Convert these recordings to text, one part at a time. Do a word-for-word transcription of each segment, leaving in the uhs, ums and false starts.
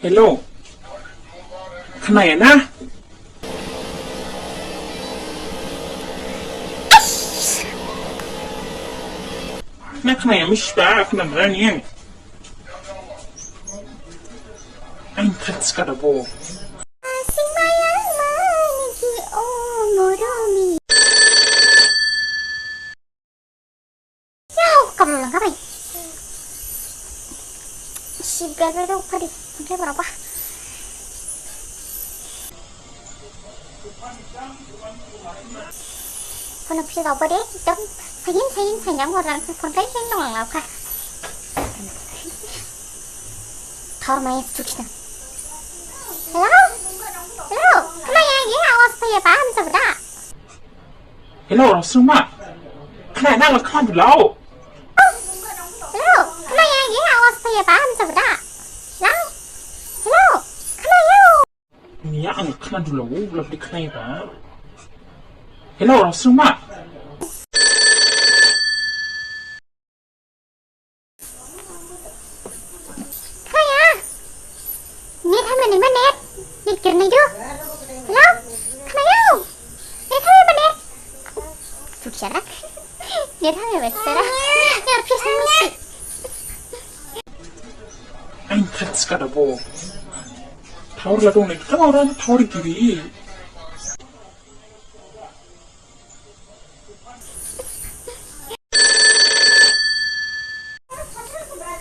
Hello. Khnaya na? Na khnaya misba khna mrani. Ang khatska da bo. Yau, kamu lang kapai. Si bel bel dau phadi. Oke, berapa? Kono pisa jauh deh, dong. Sayin, sayin, sayang, orang phone kai, sayang, dong, lang lauka. Thor mai sukna. Hello? Hello? Khnaya, ye, awas phaiya, paham sabda? Hello, Rosruma. Khnaya na la khnadu lao. Hello, khnaya, ye, awas phaiya, paham sabda? Lao? Hello? Khnaya. Niya ang khnadu lao, la di khnaya ba. Hello, Rosruma. Khnaya. Net hamya ni ma net. Net giri nai du. Hello? Khnaya. Net hamya ma net. Sut sara. Net hamya ba sara. Yar phir sa misi. Ang khatska da bo. Tower la dong ne. Tower, tower giri.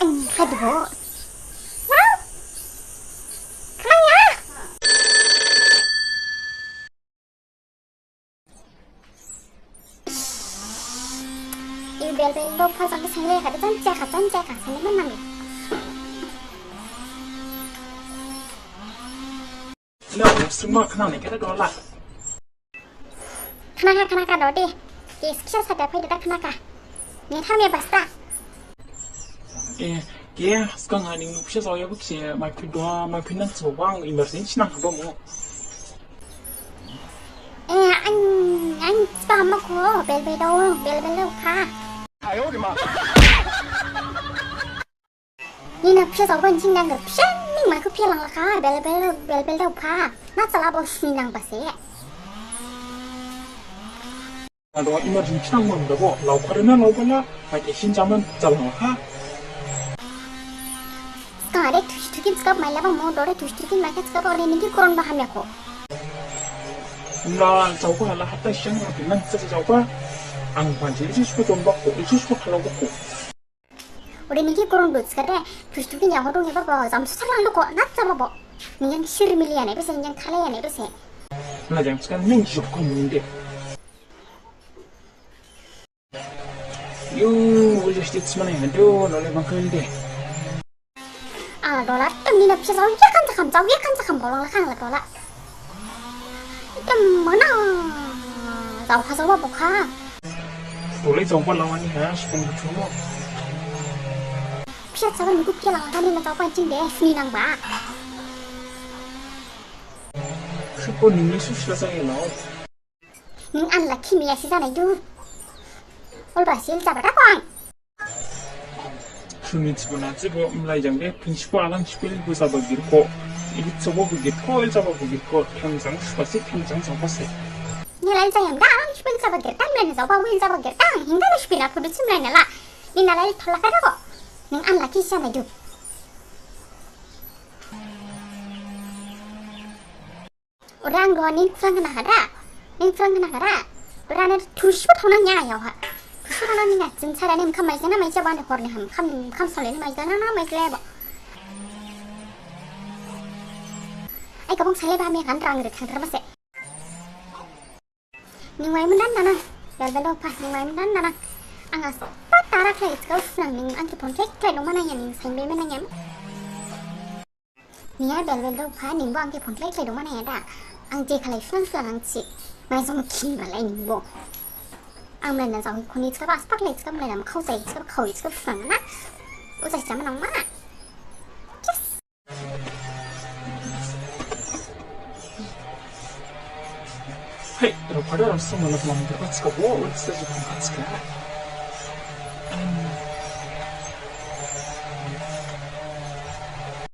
Ang khatbo. Nang? Khnaya? Iu bel bel bo phasang ke sangle kha, chan cha kha, chan cha kha, sangle man nang. Hello, suma khna ne kha da dola. Khna kha, khna kha dode. Ke skisa sa da phai da khna kha. Ne tharme basta. E, ke skang ani nukse sa ya bukse, mai phi do, mai phi nan so bang emergency nang kha mo. E, ang, ang spam ko, bel bel do, bel bel do kha. Nina phisa jaoba ning nang gar phisa ning mai kho phisa lang lakha bel bel bel bel dao pha. Na chala bo sni nang base. Ado emergency nang mang dabo laokhar na laobala mai kesin jaman jalang lakha. Skare thusi thukin skap mai laba mo dore thusi thukin mai skap ore ningki koron ba hamya kho. Na jaoba hala hata siang ro nang sa jaoba. Ang panji isus ko tomba kho isus ko khala kho. Ode ningki koron dot skade, thustukin yaho dong eba ba, jam susar lang doko, nat jaba bo. Ningjang sir mili ane bese, ningjang khalai ane bese. Na jam skade ning jok ko minde. Yo, ule stit smane hado, nole bangkel de. Ala dola, tem nina pisa jao, yakan jakam, jao, yakan jakam, bolang lakang la dola. Tem mana jao ha jao ba bokha. Tolai jao ba lawani ha, sipong buchu mo. Pisa jao ba nukuk ke lang ha nina jao ba jing de, sini nang ba. Supo nini susla jang elo. Ning an la khimi ya si janai du. Ol ba sil jaba da kong. Sumi thibo na thibo mlai jang de, phin sibo alang sipil bo jaba girkho. Ibi thibo bo girkho, il jaba bo girkho, thang jang sipasi, thang jang jang pasi. Ni lai jang da alang sipil jaba gir, tang lai jaba wil jaba gir, tang hinda lai sipil aku du sim lai nala. Ni nalai thola kada ko. Ning an la khi janai du. Orang dua ning phrang kena kada, ning phrang kena kada. Orang ni thusu thonang nya ya ha. Thusu thonang ni na, jing cara ni mkham mai jana mai jaba ni hor ni ham, mkham mkham sale ni mai jana na mai jale ba. Ai kabong sale ba mi kan rang ri kan rama se. Ning wai mendan nana, bel bel dau pha, ning wai mendan nana. Ang as pa tara khlai iskau nang ning ang ki phone khlai khlai dong mana ya ning sain be mana ya. Niya bel bel dau pha ning bo ang ke phone khlai khlai dong mana ya da. Ang je khlai suan suan ang si. Mai jong khin ba lai ning bo. Ang mlai na jong khuni chka ba aspak lai chka mlai na khau jai chka khau chka suan na. U jai chama nang ma. Yes. Hai, rau pada rau sama lak lam de kachka bo, un sa ji kachka.